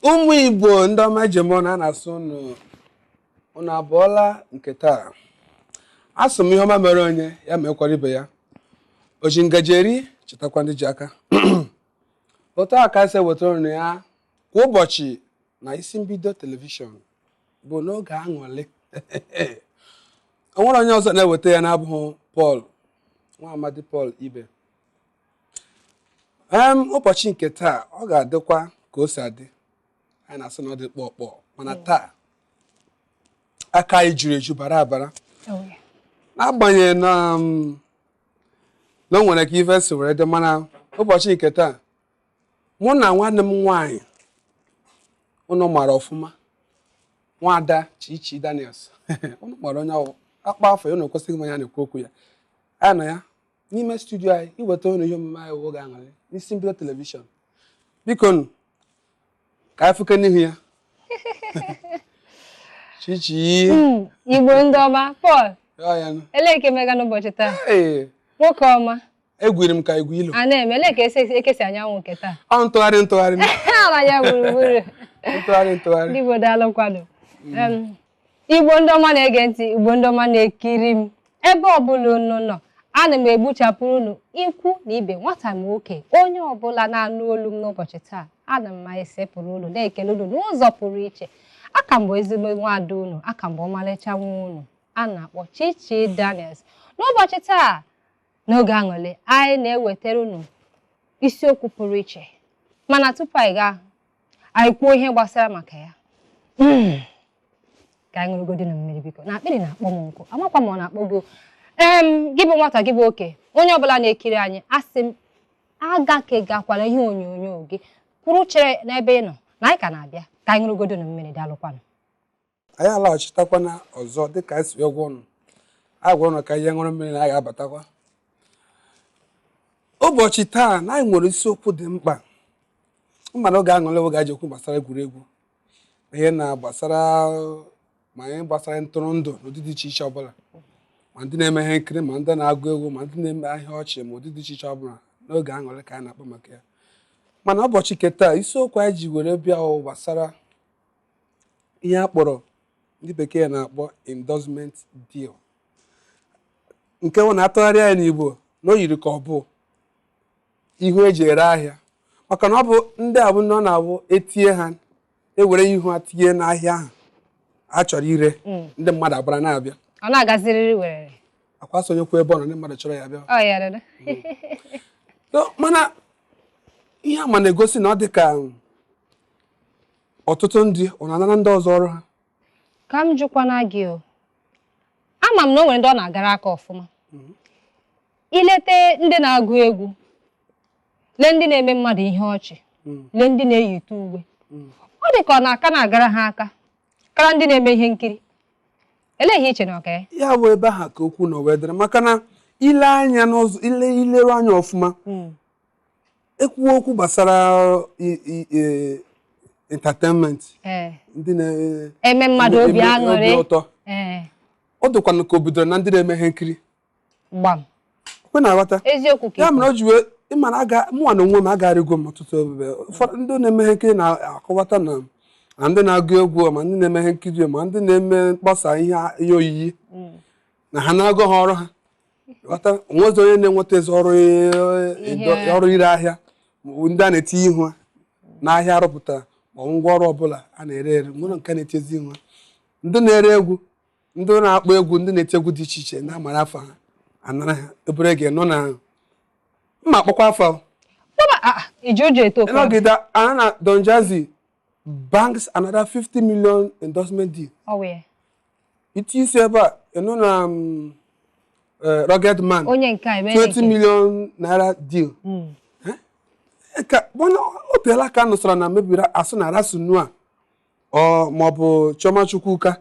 Ụmụ Igbo ndị ọma jem ọnụ, a na-asụ unu, unu abụọla nke taa. Asụ m ihe ọma mere onye ya mekwara ibe ya. O ji ngaji eri, chetakwa ndị ji aka. Otu a ka esi ewetara unu ya kwa ụbọchị na Isi Mbido Telivishọn bụ n'oge aṅụrị. O nwere onye ọzọ na-eweta ya na-abụghị Paul nwa amadi Paul Ibe. Ụbọchị nke taa ọ ga-adịkwa ka o si adị. Anyị na-asị na ọ dị kpọọ kpọọ, mana taa aka anyị juru eju bara abara, n'agbanyeghị na o nwere ka ife si were dị. Mana ụbọchị nke taa, mụ na nwanne m nwaanyị unu mara ọfụma, Nwaada Chichi Daniels, unu mara onye akpa afọ ya, unu ekwesịghị m ya na-ekwu okwu ya. Anyị nọ ya n'ime studio anyị iweta unu ihe omume anyị oge aṅụrị n'Isi Mbido Telivishọn. Biko nụ, ka anyị fụke n'ihu ya. Chichi. Igbo ndị ọma, Paul. Ya ya nụ. Elee nke mega n'ụbọchị taa? Ee. Nwoke ọma. Egwiri m ka egwu ilo. A na-eme, elee ka esi ekesi anyanwụ nke taa? Ọ ntụgharị ntụgharị. Ala ya gburugburu. Ntụgharị ntụgharị. Ndị Igbo, daalụkwanụ. Igbo ndị ọma na-ege ntị, Igbo ndị ọma na-ekiri m, ebe ọbụla unu nọ, ana m egbuchapụrụ unu ikwu na ibe, nwata ma oke, onye ọbụla na-anụ olu m n'ụbọchị taa, ana m esepụrụ unu, na-ekele unu n'ụzọ pụrụ iche. Aka m bụ ezigbo nwaada unu, aka m bụ ọmalịcha nwa unu a na-akpọ Chichi Daniels. N'ụbọchị taa n'oge aṅụrị, anyị na-ewetara unu isiokwu pụrụ iche. Mana tupu anyị gaa, anyị kwuo ihe gbasara maka ya, ka anyị ṅụrụgodi na mmiri, biko, na akpịrị na-akpọ m nkụ. Amakwa m ọ na-akpọ gị. Gị bụ nwata, gị bụ oke, onye ọbụla na-ekiri anyị, asị m agakegakwala ihe onyonyo gị, kwụrụ chere n'ebe ị nọ na anyị ka na-abịa. Ka anyị ṅụrụgodo na mmiri. Daalụkwanụ. Anyị alaghachitakwana ọzọ dịka anyị si wee gwa ụnụ. Anyị gwara ụnụ ka ihe ṅụrụ mmiri na anyị ga-abatakwa. Ụbọchị taa na anyị nwere isiokwu dị mkpa. Mana oge aṅụrị, oge anyị ji ekwu gbasara egwuregwu, ihe na gbasara ma ihe gbasara ntụrụndụ n'ụdị dị iche iche ọbụla, ma ndị na-eme ihe nkiri, ma ndị na-agụ egwu, ma ndị na-eme ahịa ọchị, ma ụdị dị iche iche ọbụla, n'oge aṅụrị ka anyị na-akpọ maka ya. Mana ụbọchị nke taa, isiokwu anyị ji were bịa bụ gbasara ihe a kpọrọ, ndị bekee na-akpọ endorsement deal, nke bụ na-atụgharị ya n'Igbo na o yiri ka ọ bụ ihu eji ere ahịa, maka na ọ bụ ndị a bụ ndị ọ na-abụ etinye ha, ewere ihu ha tinye n'ahịa ahụ a chọrọ ire, ndị mmadụ agbara na-abịa. Ọ na-agazirịrị werere. Akwa sonyekwa ebe ọ nọ, ndị mmadụ chọrọ ya bịa. Ọ ya rere. So, mana ihe ama na-egosi na ọ dị ka ọtụtụ ndị ọ na-anara ndị ọzọ ọrụ ha. Ka m jụkwana gị o, ama m na o nwere ndị ọ na-agara aka ọfụma. Ilete ndị na-agụ egwu, lee ndị na-eme mmadụ ihe ọchị, lee ndị na-eyite uwe, ọ dị ka ọ na-aka na-agara ha aka kara ndị na-eme ihe nkiri. Elee ihe iche na ọka ya? Ya bụ ebe ahụ ka okwu nọ wee dịrị, maka na ile anya n'ụzọ ile ileru anya ọfụma, ekwuo okwu gbasara entertainment, ndị na-eme mmadụ obi aṅụrị, obi ụtọ, ọ dịkwanụ ka o bidoro na ndị na-eme ihe nkiri. Gbam. Kwe na-aghọta. Eziokwu ka ya mere o ji wee ịma na aga mụnwa na onwe m agagharịgo m ọtụtụ ebe. Ụfọdụ ndị na-eme ihe nkiri na-akọwata na ndị na-agụ egwu, ma ndị na-eme ihe nkiri, ma ndị na-eme mkpọsa ihe ihe oyiyi, na ha na-agụ ha ọrụ ha. Ghọta, onwezi onye na-enweta ezi ọrụ ọrụ ire ahịa, ndị a na-etinye ihu ha n'ahịa arụpụtara ma ọ bụ ngwa ọrụ ọbụla a na-ere ere nwere nke na-etiezi ihu ha. Ndị na-ere egwu, ndị na-akpọ egwu, ndị na-eti egwu dị iche iche na-amara afa ha, anara ha obere ege nọ na mma akpọkwa afa. Iji ụjọ eto. Ịnọgide ana na Don Jazzy banks another 50 million endorsement deal. Ọ wụ ya. Iti isi ebe a, ịnụ na Rugged Man onye nke a eme 20 million naira deal. Ka o teela aka nụsara na mebiri asụ na Rasunua ọ maọbụ Chioma Chukwuka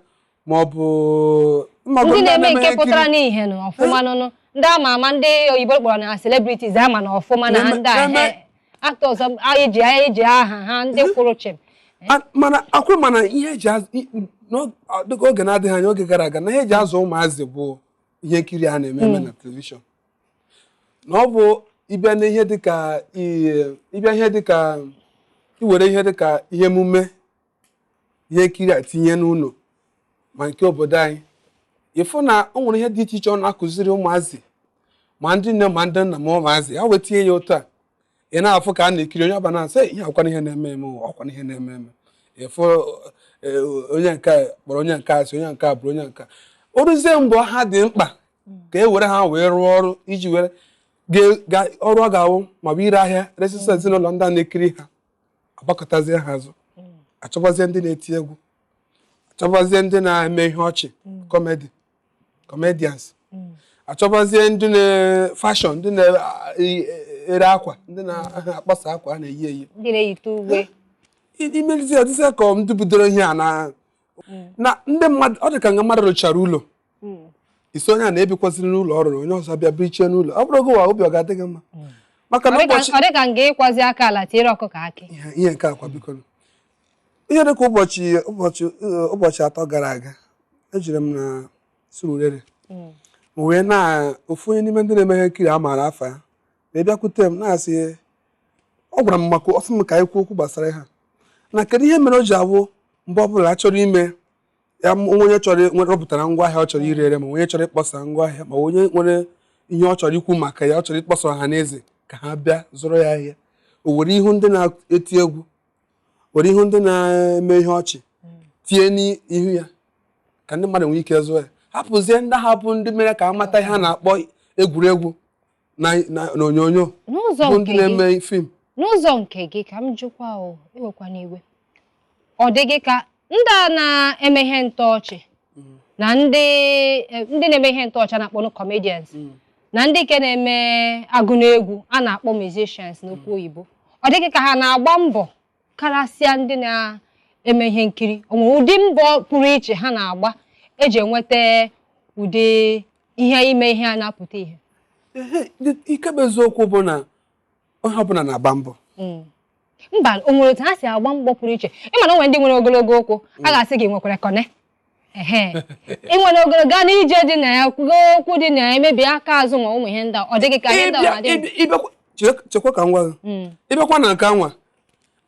maọbụ ndị na-eme nke pụtara n'ihe nụ ọfụma nụnụ, ndị ama ama, ndị oyibo kpọrọ na celebrities, ama na ọfụma na ndị a actors eji eji aha ha, ndị kwụrụ chịm. Mana akwụ, mana ihe eji dịka oge na-adịghị anya, oge gara aga, na ihe eji azụ ụmụazị bụ ihe nkiri a na-eme eme na telivishọn, na ọ bụ ịbịa n'ihe dịka ịbịa ihe dịka iwere ihe dịka ihe emume. Ihe nkiri a tinye n'ụlọ ma nke obodo anyị, ịfụ na o nwere ihe dị iche iche ọ na-akụziri ụmụazị, ma ndị nne ma ndị nna ma ụmụazị. Ya wee tinye ya otu a, ị na-afụ ka a na-ekiri, onye ọbụla na-asị, "Hey, ihe akwana ihe na-eme eme o, ọkwana ihe na-eme eme." Ịfụ onye nke a kpọrọ onye nke a, sị onye nke a bụrụ onye nke a. O ruzie mgbe ha dị mkpa ka e were ha wee rụọ ọrụ iji were ọrụ ọ ga-awụ, ma ọ bụ ire ahịa resịsị ezinụlọ ndị a na-ekiri ha, agbakọtazie ha azụ, achọbazie ndị na-eti egwu, achọbazie ndị na-eme ihe ọchị, comedy, comedians, achọbazie ndị na fashion, ndị na-ere akwa, ndị na-akpasa akwa a na-eyi eyi, ndị na-eyite uwe. Imelizi ọdịsị ka ndị bidoro ihe a na ndị mmadụ. Ọ dị ka nga mmadụ rụchara ụlọ, isi onye a na-ebikwaziri n'ụlọ ọ rụrụ, onye ọzọ bịa birichie n'ụlọ. Ọ bụrụ gị wa, obi ọ ga-adị gị mma? Maka na Ọ dị ka ụbọchị ọ dị ka nga ịkwazi aka ala tiere ọkụkọ akị. Ihe nke akwa, biko, ihe dịka ụbọchị 3 gara aga, ejiri m na Surulere, m wee na ofu onye n'ime ndị na-eme ihe nkiri a maara afa ya wee bịakwute m, na-asị, ọ gwara m maka ọsị m ka anyị kwuo okwu gbasara ha, na kedu ihe mere o ji awụ mgbe ọbụla a chọrọ ime ya, onye chọrọ nwere rụpụtara ngwaahịa ọ chọrọ ire ere, ma onye chọrọ ịkpọsa ngwaahịa, ma onye nwere ihe ọ chọrọ ikwu maka ya, ọ chọrọ ịkpọsa ọha na eze ka ha bịa zụrụ ya ahịa, o were ihu ndị na-eti egwu, were ihu ndị na-eme ihe ọchị tinye n'ihu ya ka ndị mmadụ nwee ike zụọ ya, hapụzie ndị hapụ ndị mere ka amata ihe a na-akpọ egwuregwu na n'onyonyo N'ụzọ bụ ndị nke gị, na-eme film. N'ụzọ nke gị, ka m jụkwa, o ewekwana iwe, ọ dị gị ka ndị a na-eme ihe ntọọchị na ndị na-eme ihe ntọọchị a na-akpọ comedians na ndị nke na-eme agụnegwu a na-akpọ musicians n'okwu oyibo, ọ dị gị ka ha na-agba mbọ karasịa ndị na-eme ihe nkiri? O nwere ụdị mbọ pụrụ iche ha na-agba eji enweta ụdị ihe ime ihe a na-apụta ihe? Ehe, ike bụ eziokwu bụ na onye ọbụla na-agba mbọ. Mba, o nwere otu ha si agba mbọ pụrụ iche? Ịma na o nwere ndị nwere ogologo ụkwụ, a ga-asị gị nwekwara kọne ehe, ị nwere ogologo gaa n'ije dị na ya, kwugo okwu dị na ya, emebi aka azụ, ma ụmụ ihe ndị a, ọ dịghị ka ihe ndị a na-adị. Chekwa ka m gwa gị. Ịbịakwa na nke anwa,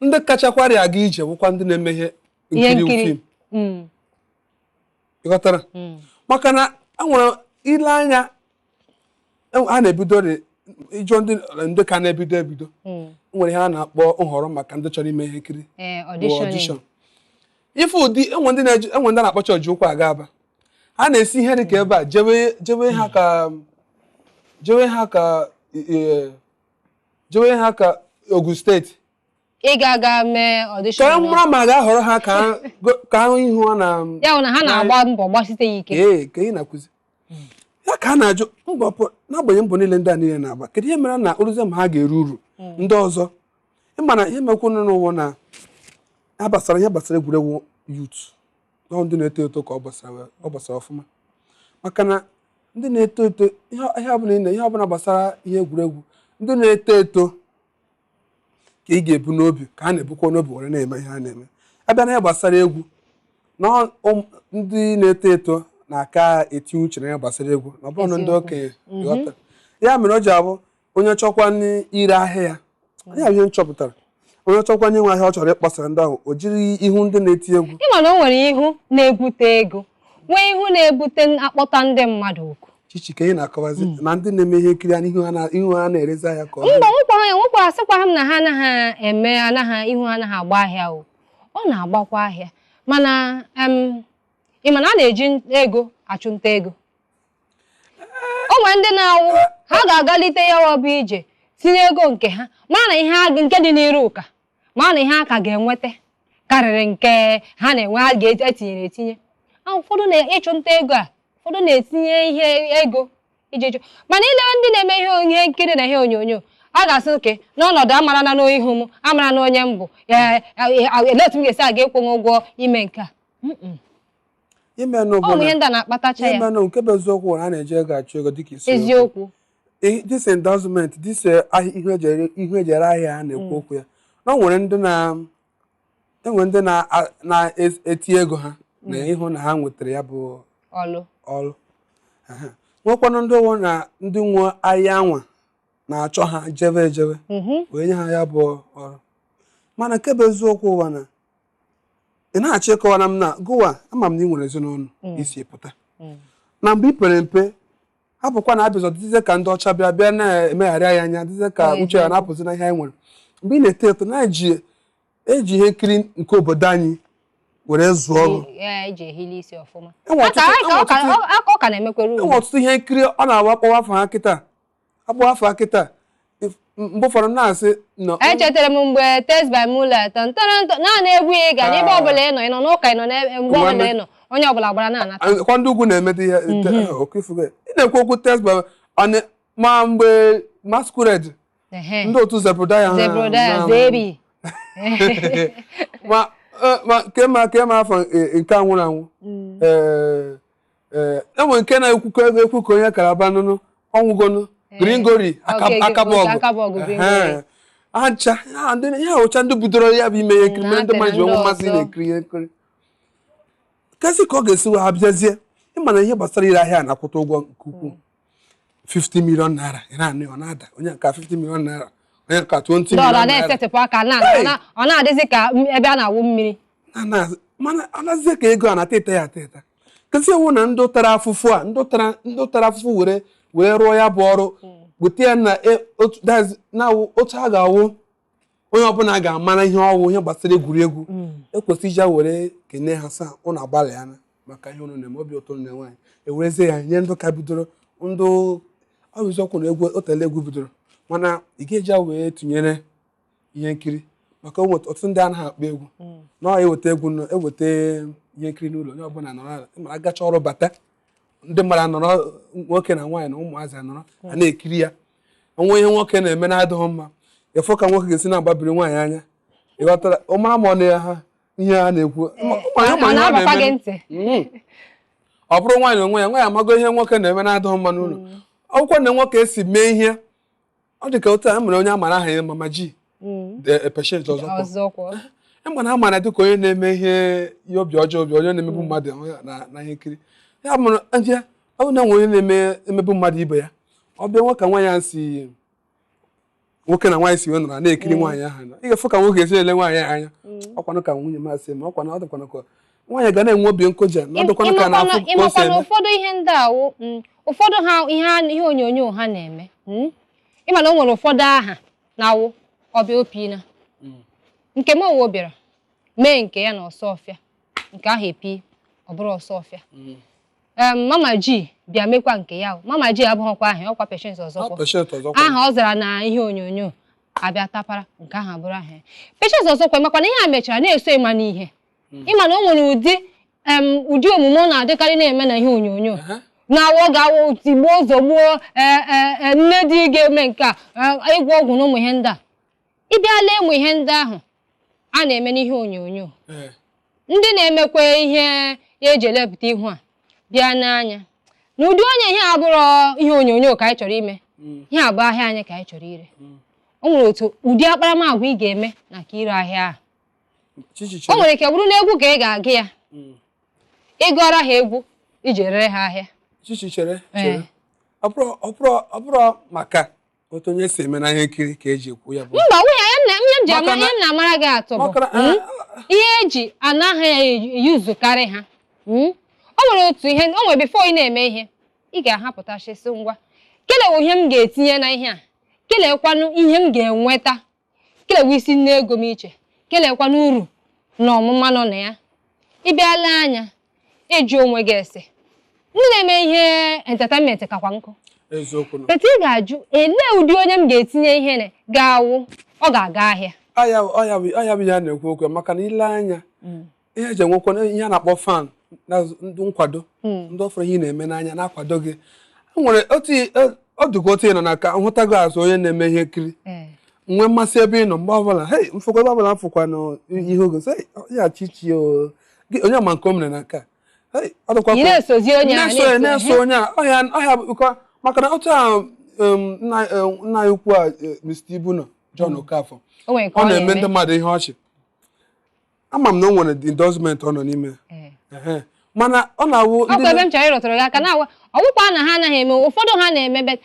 ndị kachakwarị aga ije bụkwa ndị na-eme ihe ihe nkiri, nkiri film. Ịghọtara? Maka na a nwere ile anya a na-ebido ịjụ ndị ka na-ebido ebido, nwere ihe a na-akpọ nhọrọ maka ndị chọrọ ime ihe nkiri Ee, bụ auditioning. Audition. Ife ụdị enwe ndị na-eji, enwe ndị na-akpọ chọọchị ụkwụ aga aba, ha na-esi ihe dị ka ebe a jewe ha ka Ogun Steeti Ị ga-aga mee audition. Ka mara ma ga-ahọrọ ha ka ha ihu ha na Ya bụ na ha na-agba mbọ gbasite ya ike. Ee, ka ị na-akụzi ya ka a na-ajụ mbọ n'agbanyeghị mbọ niile ndị a niile na-agba, kedu ihe mere na oruzie ma ha ga-eru uru ndị ọzọ? Ịma na ihe mekwunu n'ụwa na ha gbasara ihe gbasara egwuregwu youth na ndị na-eto eto ka ọ gbasara ọfụma, maka na ndị na-eto eto, ihe ọbụla ị na ihe ọbụla gbasara ihe egwuregwu, ndị na-eto eto ka ị ga-ebu n'obi, ka a na-ebukwa n'obi were na-eme ihe a na-eme. Abịa na ihe gbasara egwu na ndị na-eto eto na-aka etinye uche na ihe gbasara egwu na ọ bụrụ na ndị okenye. Ghọta ya mere o ji abụ onye chọkwa ire ahịa ya, ya bụ ihe m chọpụtara, onye chọkwa nye nwe ahịa ọ chọrọ ịkpọsara ndị ahụ, o jiri ihu ndị na-eti egwu. Ịma na o nwere ihu na-ebute ego, nwee ihu na-ebute akpọta ndị mmadụ oku. Chichi, ka ihe na-akọwazi na ndị na-eme ihe nkiri anya ihu ha na-erezi ahịa ka ọ Mba, nwekwara ya, nwekwara asịkwa m na ha anaghị eme, anaghị ihu ha anaghị agba ahịa o, ọ na-agbakwa ahịa, mana ị ma na a na-eji ego achụnta ego. O nwere ndị na-awụ ha ga-agalite ya bụ ije tinye ego nke ha, mara na ihe nke dị n'iru ụka, mara na ihe a ka ga-enweta karịrị nke ha na-enwe ha ga-etinyere etinye. Ụfọdụ na-ịchụ nta ego a, ụfọdụ na-etinye ihe ego iji chụ. Mana ilewe ndị na-eme ihe nkiri na ihe onyonyo, a ga-asị oke n'ọnọdụ amara na n'ihu m, amara na onye m bụ, elee otu m ga-esi aga ịkwụ m ụgwọ ime nke a? Ime nụ bụ Ọ bụ ihe na ndị a na-akpatacha ya. Ime nụ nke bụ eziokwu na a na-eji ego achụ ego dịka isi okwu. Eziokwu. This endorsement, this ihu eji ere ahịa a na-ekwu okwu ya, na o nwere ndị na enwe ndị na-eti ego ha na ịhụ na ha nwetara ya bụ ọlụ. Ọrụ. Aha. Nwekwanụ ndị nwe na ndị nwe ahịa anwa na-achọ ha jebe ejebe wee nye ha ya bụ ọrụ. Mana nke bụ eziokwu ụwa na Ị na-achọ ịkọwara m na gụwa, ama m na ị nwere ezinụlọ isi pụta na mgbe ị pere mpe, hapụkwa na abịazọ dịzie ka ndị ọcha bịa bịa na-emegharị anyị anya, dịzie ka uche ya na-apụzi na ihe anyị nwere mgbe ị na-eto eto, na-eji eji ihe nkiri nke obodo anyị were zụọ ọrụ. Ya eji ehili isi ọfụma. Enwe Aka aka ọ ka na-emekwere enwe ugbu. Ọtụtụ ihe nkiri ọ na-awa akpọwa afọ ha kịta, akpọwa afọ ha kịta. Mgbe ụfọdụ m na-asị na Echetara m mgbe Test by Moonlight ntọrọntọ naanị egwu ya, ị ga n'ebe ọbụla ị nọ, ị nọ n'ụka, ị nọ n'ebe mgbe ọbụla ị nọ, onye ọbụla gbara na-anata. Kwa ndị ugwu na-emede ihe oke ifugo ị na-ekwu okwu Test by ma mgbe Masquerade, ndị otu Zebrudaya ha Zebrudaya Zebi. Ma ke ma afọ nke a nwụrụ anwụ, ee ee, enwe nke na-ekwukọ ego ekwu ka onye Kalaba nụnụ ọnwụgonu Gringori. Akabọgụ. Akabọgụ, Gringori. Ha ncha ha ndị ihe awụcha ndị bidoro ya bụ ime ihe nkiri mere ndị mmadụ ji enwe mmasị na-ekiri ihe nkiri kasị ka ọ ga-esi wee ha bịazie. Ịma na ihe gbasara ire ahịa na-akwụta ụgwọ nke ukwuu, 50 million naira, ị na-anụ ya, ọ na-ada onye nka 50 million naira, onye nka 20 ndị ọla million naira. Na-esetịpụ aka ọ na-adịzi ka ebe a na-awụ mmiri. Mana anazie ka ego a na-ata ịta ya ata ịta kasị ewu na ndị tara afụfụ a, ndị tara afụfụ were were rụọ ya bụ ọrụ, weta ya na otu na otu a ga-awụ onye ọbụla ga-amara ihe ọwụ ihe gbasara egwuregwu ekwesị iji ya were kene ha saa ụnụ agbalịana maka ihe ụnụ na-eme, obi ụtọ ụnụ na-enwe. Anyị ewerezie ya nye ndị ka bidoro ndụ. Ọ bụ eziokwu na egwu otele egwu bidoro, mana ị ga-eji ya wee tụnyere ihe nkiri maka ụmụ ọtụtụ ndị anaghị akpọ egwu na ọ eweta egwu eweta ihe nkiri n'ụlọ, onye ọbụla nọrọ ala mara agacha ọrụ bata, ndị mmadụ anọrọ, nwoke na nwaanyị na ụmụazị anọrọ a na-ekiri ya. Onwe ihe nwoke na-eme na-adịghị mma, ịfụ ka nwoke ga-esi na-agbabiri nwaanyị anya, ịghọtara? Ọ mara ma ọ na ha ihe ha na-ekwu ọ na-agbakwa gị ntị. Ọ bụrụ nwaanyị onwe ya, nwaanyị amago ihe nwoke na-eme na-adịghị mma n'ụlọ akwụkwọ na nwoke esi mee ihe ọ dị ka otu a mere onye a mara aha ya Mama G, Patient Ọzọkwa. Ọzọkwa. Ịma na a mara dịka onye na-eme ihe ihe obi ọjọọ, obi onye na-emegbu mmadụ na ihe nkiri ya mụrụ nje. Ọ bụ na nwe onye na-eme emegbu mmadụ ibe ya, ọ bịa nwoke nwaanyị ahụ si nwoke na nwaanyị si wee nọrọ na-ekiri nwaanyị ahụ, ị ga-efụ ka nwoke esi ele nwaanyị ahụ anya, ọkwanụ ka nwunye m asị ma ọkwanụ ọ dịkwanụ ka nwaanyị ga na-enwe obi nkụja na ọ dịkwanụ ka na-afụ ka o si Ịmakwa na eme. Ụfọdụ ihe ndị awụ ụfọdụ ha ihe onyonyo ha na-eme, ịma na o nwere ụfọdụ aha na-awụ ọbịa opina nke m owo bịara mee nke ya na ọsọfịa, nke ahụ epi ọ bụrụ ọsọfịa. Mama G bịa mekwa nke ya o. Mama G abụghịkwa aha ya, ọkwa Patience Ọzọkwa. Patient Ọzọkwa. Aha ọ zara na ihe onyonyo abịa tapara nke ahụ abụrụ aha ya, Patience Ọzọkwa. Makwa na ihe a mechara na-eso ịma n'ihe, ịma na o nwere ụdị ụdị omume ọ na-adịkarị na-eme na ihe onyonyo na-awọ ga-awụ tigbuo zọgbuo nne di ga-eme nke a, ịgwọ ọgwụ na ụmụ ihe ndị a. Ịbịa lee ụmụ ihe ndị ahụ a na-eme n'ihe onyonyo, ndị na-emekwa ihe ya eji elepụta ihu a bịa n'anya na ụdị onye ihe abụrụ ihe onyonyo ka anyị chọrọ ime, ihe abụ ahịa anyị ka anyị chọrọ ire. O nwere otu ụdị akparamagwa ị ga-eme na ka ire ahịa ahụ. Chichi. O nwere ike bụrụ na egwu ka ị ga-agụ ya, ịgụọra ha egwu iji rere ha ahịa. Chichi, chere chere, ọ bụrụ maka otu onye si eme na ihe nkiri ka eji ekwu ya bụ Mba, nwunye ya ihe m ji ama Maka ihe m na-amara gị atụ bụ maka na ihe eji anaghị eyuzukarị ha. O nwere otu ihe o nwere, before ị na-eme ihe ị ga-ahapụtachisi ngwa kelewe ihe m ga-etinye na ihe a, kelekwanụ ihe m ga-enweta, kelewe isi nne ego m iche, kelekwanụ uru na ọmụma nọ na ya. Ịbịa lee anya, ịjụ onwe gị ese, ndị na-eme ihe entertainment kakwa nkụ. Eziokwu nọ. Pete ị ga-ajụ elee ụdị onye m ga-etinye ihe na ga-awụ ọ ga-aga ahịa. Ọ ya bụ ihe a na-ekwu okwu ya, maka na ile anya ihe eji enwekwa ihe a na-akpọ fan na ndị nkwado, ndị ọfọrọ ihe ị na-eme n'anya na-akwado gị. E nwere otu ọ dịka otu ị nọ na ka nhụtago azụ onye na-eme ihe nkiri nwee mmasị ebe ị nọ mgbe ọbụla, hei, mfụkwa ebe ọbụla mfụkwa n'ihe oge sị ya Chichi o gị onye ma nke o mere na nke a, hei, ọ dịkwa Ị na-esozi onye a. Na-eso ya, na-eso onye a ọhịa bụkwa maka na otu a nna anyị ukwu a, Mr. Ibu nọ, John Okafor. O nwere nke ọ ọ na-eme ndị na-eme mmadụ ihe ọchị. Ama m na o nwere endorsement ọ nọ n'ime. Mana ọ na-awụ ndị Ọkwa ebe m chọrọ ịrọtụrụ gị aka na-awa ọgwụkwa na ha anaghị eme, ụfọdụ ha na-eme,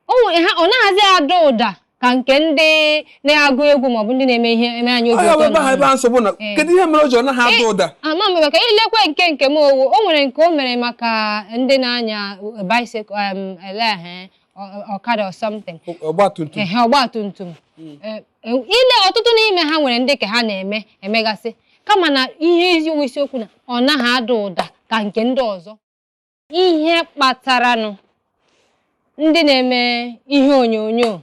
o nwere ha ọ naghịzi ada ụda. ka nke ndị na-agụ egwu maọbụ ndị na-eme ihe eme anyị obi ọ ya bụ ụtọ ebe ahụ ebe na ahụ nsogbu na Ee. kedu ihe mere o ji ọ naghị ada ụda? Ama m maka ilekwe nke m owu o nwere nke o mere maka ndị na-anya bicycle, ele ọkada or something. Ọgba tum tum. Ehe, ọgba tum tum. Ile ọtụtụ n'ime ha nwere ndị ka ha na-eme emegasị, kama na ihe eziokwu isiokwu na ọ naghị ada ụda ka nke ndị ọzọ. Ihe kpataranụ ndị na-eme ihe onyonyo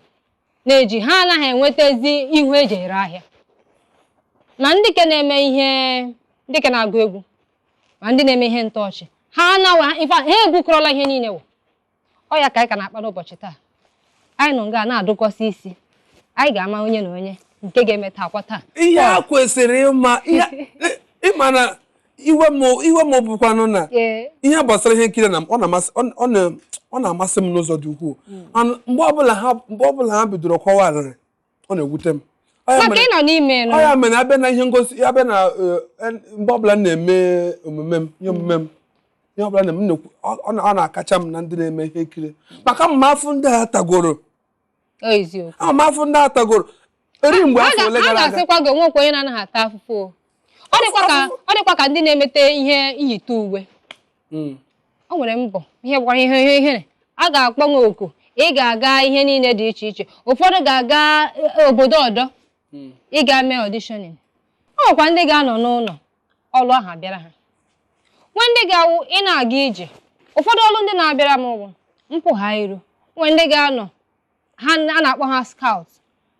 na-eji ha anaghị enwetazi ihu eji ere ahịa, ma ndị ke na-eme ihe ndị ke na-agụ egwu, ma ndị na-eme ihe ntọọchị, ha anaghị, in fact, ha egwukọrọla ihe niile wụ ọ ya ka anyị ka na-akpa n'ụbọchị taa. Anyị nọ nga na-adụkọsị isi, anyị ga-ama onye na onye nke ga-eme taa kwa taa. Ihe a kwesịrị ịma ihe ịma na iwe m iwe m bụkwanụ na ihe gbasara ihe nkiri na ọ na-amasị ọ na- ọ na-amasị m n'ụzọ dị ukwuu. And mgbe ọbụla ha bidoro kọwa arịrị, ọ na-ewute m. Ọ ya maka mere- ịnọ n'ime nọ ọ ya mere abịa na ihe ngosi, abịa na mgbe ọbụla m na-eme omume m, ihe omume m, ihe ọbụla na-eme m na-ekwu, ọ na-akacha m na ndị na-eme ihe nkiri, maka mma afụ ndị a tagoro. Ọ eziokwu. Ama afụ ndị a tagoro eri mgbe Ha afọ ole ha gara aga. ga-asịkwa gị onwekwa onye na-anaghị ata afụfụ o. Ọ dịkwa ka ndị na-emete ihe iyite uwe. O nwere mbọ ihe gbakwara ihe ihe ihere a ga-akpọ gị oku, ị ga-aga ihe niile dị iche iche. Ụfọdụ ga-aga obodo ọdọ ịga mee auditioning. Ọ nwekwa ndị ga-anọ n'ụlọ ọlụ ahụ abịara ha, nwee ndị ga-awụ ị na-aga ije. Ụfọdụ ọlụ ndị na-abịara m wụ mpụ ha iru. Nwee ndị ga-anọ ha a na-akpọ ha scout,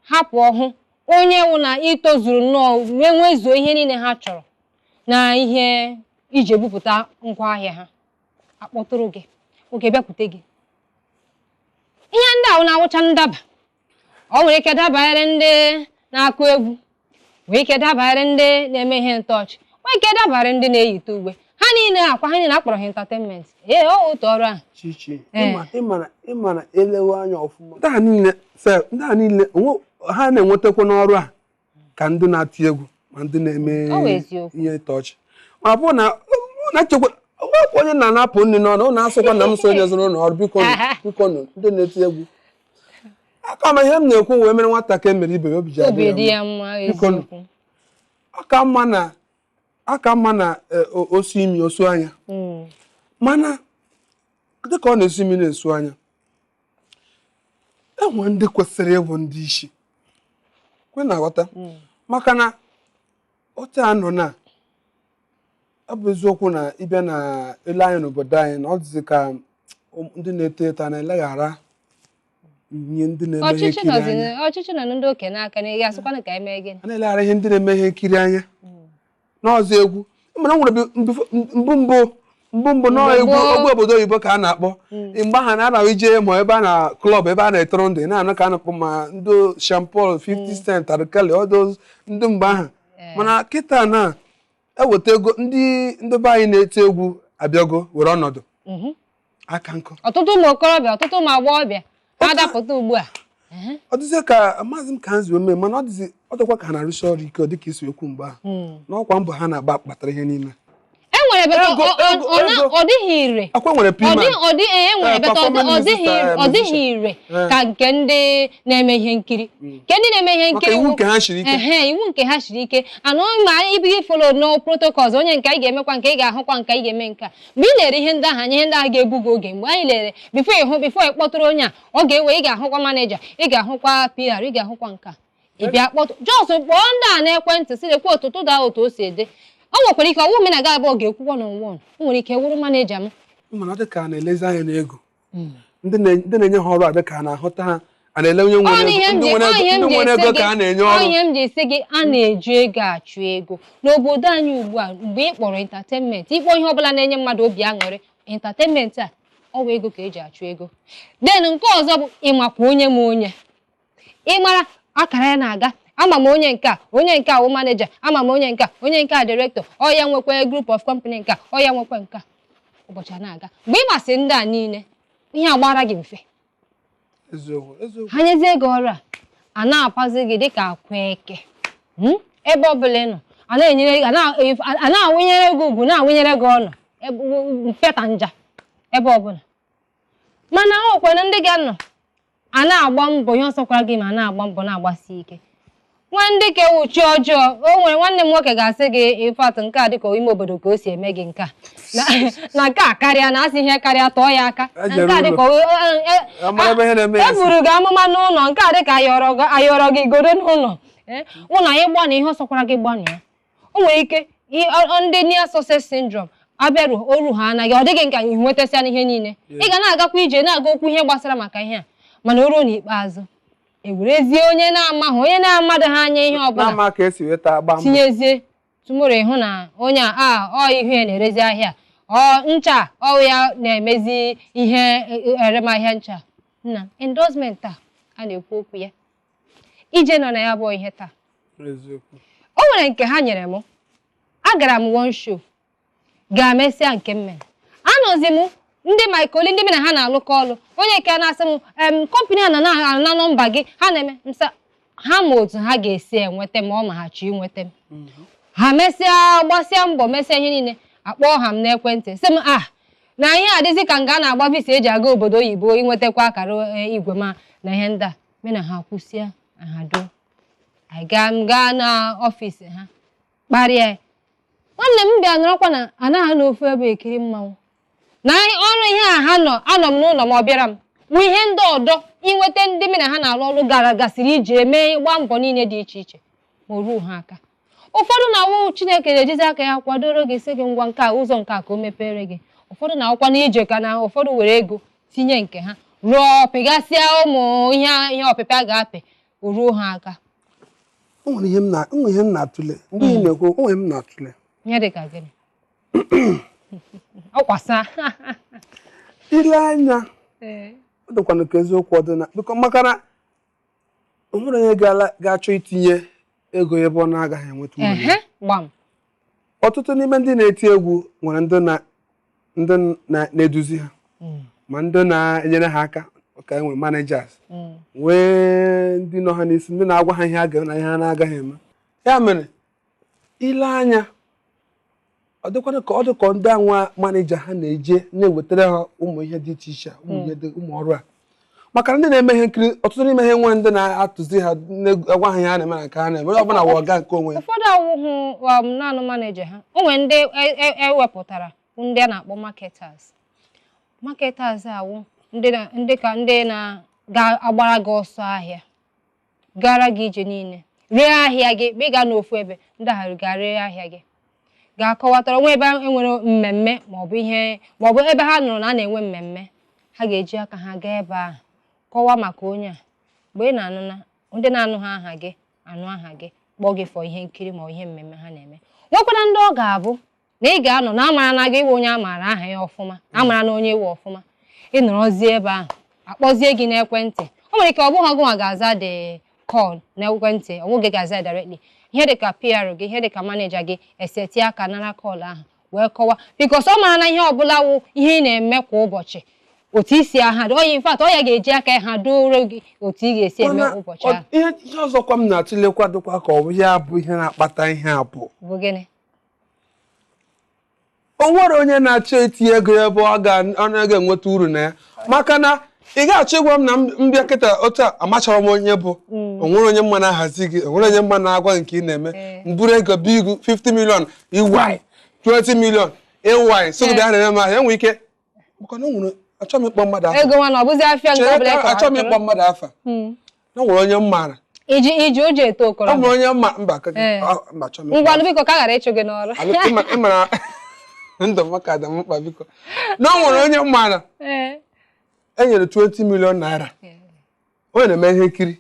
ha pụọ hụ onye wụ na itozuru nnọọ wee nwezuo ihe niile ha chọrọ na ihe iji ebupụta ngwaahịa ha, akpọtụrụ gị oge bịakwute gị. Ihe ndị ahụ na-awụcha ndaba, ọ nwere ike dabanyere ndị na-akụ egwu, nwee ike dabanyere ndị na-eme ihe ntọọchị, nwee ike dabanyere ndị na-eyite uwe. Ha niile akwa ha niile akpọrọ ha entertainment. Ee, ọ otu ọrụ ahụ. Chichi. Ee. Ịma na elewe anya ọfụma, ndị a niile sef, ndị a niile ha na-enwetakwa n'ọrụ a ka ndị na-ati egwu ma ndị na-eme Ọ bụ eziokwu. ihe ịtọ ọchị, ma ọ bụ na na nchekwa onwekwa onye na-anapụ nri n'ọnụ, ụnụ asịkwa na m so onye zụrụ ụlọ ọrụ. Biko nụ, biko nụ, ndị na-eti egwu aka ma ihe m na-ekwu wee mere nwata ka e mere ibe ya obi ji adị obi ya dị mma. Ya mma. Biko nụ. Eziokwu. Aka mma na osu imi osu anya. Mana dịka ọ na-esu imi na-esu anya, enwe ndị kwesịrị ịbụ ndị isi kwe na-aghọta, maka na otu a nọ na ọ bụ eziokwu na ịbịa na ele anya n'obodo anyị na ọ dịzị ka ndị na-eto eto a na-eleghara ihe ndị na-eme ihe ọchịchị nkiri nọzi anya. Ọchịchị nọ ndị okenye n'aka na ị ga-asịkwanụ ka eme gịnị? A na-eleghara ihe ndị na-eme ihe nkiri anya n'ọzọ egwu, mana o nwere mbụ mbụ mbụ mbụ nọọ Mgbe egwu gboo. Egwu obodo oyibo ka a na-akpọ mgbe ahụ na anaghị ije ma ebe a na club, ebe a na-etoro ndụ, ị na-anụ ka a na-akpọ ma ndị Sean Paul, 50 Cent, R. Kelly, all those ndị mgbe ahụ. Mana kịta na eweta ego, ndị be anyị na-eti egwu abịago were ọnọdụ aka nkụ. Ọtụtụ ụmụ okorobịa, ọtụtụ ụmụ agbọghọbịa na-adapụta ugbu a. Ọ dịzie ka maazị m ka ha zi ome, mana ọ dịzi ọ dịkwa ka ha na-arụsi ọrụ ike dịka isi ekwu mgbe ahụ n'ọkwa mbọ ha na-agba kpatara ihe niile. E nwere beta Ego, ego, ego. ọ dịghị ire. Akwa nwere Ọ piman dị ọ dị e nwere beta ọ dịghị ọ dịghị ire ka nke ndị na-eme ihe nkiri, nke ndị na-eme ihe maka nkiri iwu nke ha siri ike. Ehe, iwu nke ha siri ike anụ ma ibu follow no protocols. Onye nke anyị ga-emekwa nke ị ga-ahụkwa nke anyị ga-eme nke a. Mgbe ị lere ihe ndị ahụ anya, ihe ndị ahụ ga-ebu gị oge. Mgbe anyị lere before ịhụ, before ị kpọtụrụ onye a, ọ ga-ewe ị ga-ahụkwa manager, ị ga-ahụkwa PR, ị ga-ahụkwa nke a. Ị bịa kpọtụ, just kpọọ ndị a n'ekwentị si lekwa ụtụtụ daa otu o si ede. Ọ nwekwara ike ọwụ omenala abụọ ga-ekwukwa na onwe o nwere ike wụrụ manager m. Mana ọ dị ka a na-elezi anya n'ego ndị na-enye ha ọrụ a, dị ka a na-ahụta ha a na-ele onye Ọ nwere na ihe ego m ndị ji nwere ọ ego ihe m ndị ji nwere esi ego gị ka a na-enye ọ ọrụ. Ihe m ji esi gị, a na-eji ego achụ ego n'obodo anyị ugbu a. Mgbe ị kpọrọ entertainment, ịkpọ ihe ọbụla na-enye mmadụ obi aṅụrị entertainment, a ọ bụ ego ka eji achụ ego. Then nke ọzọ bụ ịmakwa onye ma onye ịmara akara ya na-aga. Ama m onye nke a, onye nke a wụ manager. Ama m onye nke a, onye nke a director, ọ ya nwekwa group of company nke a, ọ ya nwekwa nke a. Ụbọchị a na-aga, mgbe ị masị ndị a niile, ihe agbara gị mfe. Eziokwu, eziokwu. Ha nyezie gị ọrụ a, a na-apazi gị dịka akwa eke. Ebe ọbụla ị nọ, a na-enyere a na-awụnyere gị ugwu, na-awụnyere gị ọnụ mpịata nja ebe ọbụla. Mana ọ kwere ndị ga-anọ A na-agba mbọ, ihe ọsọkwara gị ma a na-agba mbọ na-agbasi ike. Nwa ndị ka ewu chi ọjọọ, o nwere nwanne m nwoke ga-asị gị, in fact, nke a dịka ime obodo ka o si eme gị nke a, na nke a karịa na asị ihe karịa tọọ ya aka, na nke a dịka Amara ebe ihe na-eme ya e si. buru gị amụma n'ụlọ, nke a dịka ayọrọ gị igodo n'ụlọ. Ụlọ anyị gbanụ, ihe ọsọkwara gị gbanụ ya. O nwere ike ndị near success syndrome abịaru oru ha anaghị, ọ dịghị nka ị nwetasịa n'ihe niile. Ị ga na-agakwa ije na-aga okwu ihe gbasara maka ihe a, mana o ruo n'ikpeazụ ewerezie onye na-amaghị, onye na-amadụ ha anya ihe ọbụla na-ama ka esi weta agba mbọ, tinyezie tomorrow, ịhụ na onye a ọ ihu ya na-erezi ahịa, ọ ncha ọ ya na-emezi ihe eremahịa ncha nna. Endorsement a a na-ekwu okwu ya, ije nọ na ya bụ ihe taa. Eziokwu. O nwere nke ha nyere m, agara m one show, ga-emesịa nke m mere, anọzi m ndị Michael, ndị mụ na ha na-alụkọ ọlụ, onye nke na-asị m company a na na nọmba gị, ha na-eme nsa ha ma otu ha ga-esi enweta m, ọ ma ha chọọ inweta m. Ha mesịa gbasịa mbọ, mesịa ihe niile, akpọọ ha m n'ekwentị, sị m a na ihe adịzi ka nga a na-agba visa eji aga obodo oyibo inwetakwa akara igwe ma na ihe ndị a me na ha kwụsịa ha do. Anyị gaa, m gaa n'ọfịs ha kparịa ya. Nwanne m bịa nọrọkwa na anaghị n'ofu ebe ekiri mmanwụ na ọrụ ihe a ha nọ, anọ m n'ụlọ ma ọ bịara m wụ ihe ndị ọdọ inweta ndị mụ na ha na-arụ ọrụ gara gasịrị ije mee gbaa mbọ niile dị iche iche ma o ruo ha aka. Ụfọdụ na-awụ Chineke na-ejizi aka ya kwadoro gị, sị gị ngwa, nke a ụzọ nke a ka o mepere gị. Ụfọdụ na-awụkwa n'ije ka na ụfọdụ were ego tinye nke ha rụọ, pịgasịa ụmụ ihe ihe ọpịpịa ga-apị, o ruo ha aka. O nwere ihe m na o nwere ihe m na-atụle mgbe ị na-ekwu, o nwere ihe m na-atụle. Ihe dị ka gịnị? Ọkwasa. Ile anya, ọ dịkwanụ ka eziokwu ọ dị na biko, maka na o nwere onye ga-achọ itinye ego ebe ọ na-agaghị enweta uru ya. Ehe, gbam. Ọtụtụ n'ime ndị na-eti egwu nwere ndị na-eduzi ha, ma ndị na-enyere ha aka, ka e nwere managers, nwee ndị nọ ha n'isi, ndị na-agwa ha ihe ha ga-eme na ihe ha na-agaghị eme. Ya mere ile anya, ọ dịkwanụ ka ọ dị ka ndị anwa manager ha na-eje na-ewetara ha ụmụ ihe dị iche iche, ụmụ ihe dị, ụmụ ọrụ a, maka na ndị na-eme ihe nkiri, ọtụtụ n'ime ha enwe ndị na-atụzi ha, na-agwa ha ihe ha na-eme na nke ha na-eme. Onye ọbụla wụ ọga nke onwe ya. Ụfọdụ awụhụ naanị manager ha, o nwere ndị ewepụtara, ndị a na-akpọ marketers. Marketers awụ ndị na ndị ka ndị na ga-agbara gị ọsọ ahịa, gara gị ije niile, ree ahịa gị. Ma ị gaa n'ofu ebe, ndị ahụ ga ree ahịa gị, ga-akọwatara onwe ebe e nwere mmemme maọbụ ihe, maọbụ ebe ha nụrụ na a na-enwe mmemme, ha ga-eji aka ha gaa ebe ahụ kọwaa maka onye a. Mgbe ị na-anụ na ndị na-anụ ha aha gị, anụ aha gị, kpọọ gị fọ ihe nkiri ma ọ ihe mmemme ha na-eme. Nwekwara ndị ọ ga-abụ na ị ga-anọ na amara na gị iwe onye a maara aha ya ọfụma, amara na onye iwe ọfụma, ị nọrọzie ebe ahụ, akpọzie gị n'ekwentị. O nwere ike ọ bụghị gụnwa ga-aza the call n'ekwentị, ọ nweghị ga-aza ya directly. Ihe dịka PR gị, ihe dịka manager gị eseti aka nara call ahụ wee kọwaa, because ọ mara na ihe ọbụla wụ ihe ị na-eme kwa ụbọchị, otu isi aha ọ ya. In fact, ọ ya ga-eji aka ya ha doro gị otu ị ga-esi eme Mana ụbọchị ahụ. Ihe ọzọkwa m na-atụlekwa, dịkwa ka ọ bụ ya bụ ihe na-akpata ihe a, bụ Bụ gịnị? O nwere onye na-achọ itinye ego ya ebe ọ na-aga enweta uru na ya, maka na ị ga-achọ ịgwa m na m bịa kịta otu a, amachọrọ m onye bụ, o nwere onye mma na-ahazi gị, o nwere onye mma na-agwa nke ị na-eme, m buru ego bigu 50 million iwai, 20 million iwai, so bịa na-eme m ahịa, enwere ike, maka na o nwere, achọghị m ịkpọ mmadụ afa. Ego nwa na ọ bụzi afịa nke Chere ọbụla. achọghị m ịkpọ mmadụ afa na o nwere onye m maara. Iji ụjọ eto O okorobịa. nwere onye mma mba mba, achọghị m ịkpọ. Ngwanụ, biko, ka a ghara ịchụ gị n'ọrụ. Ịmara ndụ m ka dị m mkpa, biko. Na o nwere onye m maara e nyere 20 million naira, onye na-eme ihe nkiri,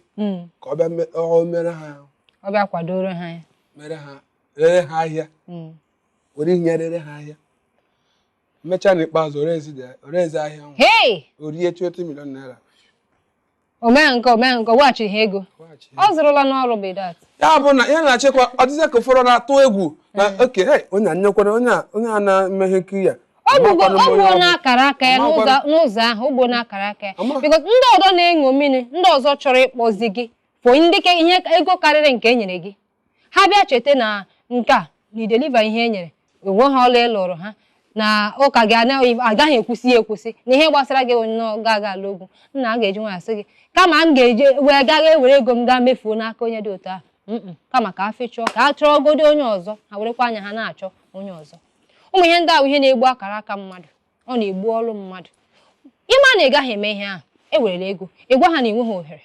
ka ọ bịa ọ mere ha. Ọ bịa kwadoro ha ya. Mere ha, rere ha ahịa, were ihe rere ha ahịa. Mechaa, n'ikpeazụ orezi ahịa ahụ. Hey! O rie 20 million naira. Omee nke weghachiri ha ego. Weghachi. Ọ zụrụla n'ọrụ bidat. Ya bụ na ihe na-achịkwa ọdịzị ka ụfọdụ na-atụ egwu na oke, hey, onye a nyekwara onye a na-eme ihe nkiri ya. Ọ gbugo. Amakwanụ m Ọ onye gbuo ọ bụ. n'akara aka ya n'ụzọ ahụ, o gbuo n'akara aka ya. Because ndị ọzọ na-eṅomini, ndị ọzọ chọrọ ịkpọzi gị for ndị ihe ego karịrị nke e nyere gị, ha bịa cheta na nke a na ideliver ihe e nyere onwe ha, ọla ịlụrụ ha. Na ụka gị agaghị ekwusị ya ekwusị na ihe gbasara gị nnọọ ga-aga ala ogwu nna a ga-eji nwayọ sị gị kama m ga-eje wee gaa ewere ego m gaa mefuo n'aka onye dị otu ahụ. Kama ka a fechọọ ka a chọrọgodo onye ọzọ, ha werekwa anya ha na-achọ onye ọzọ. Ụmụ ihe ndị ahụ ihe na-egbu akara aka mmadụ, ọ na-egbu ọrụ mmadụ. Ịma na ị gaghị eme ihe ahụ, ewerela ego ị gwa ha na enweghị ohere.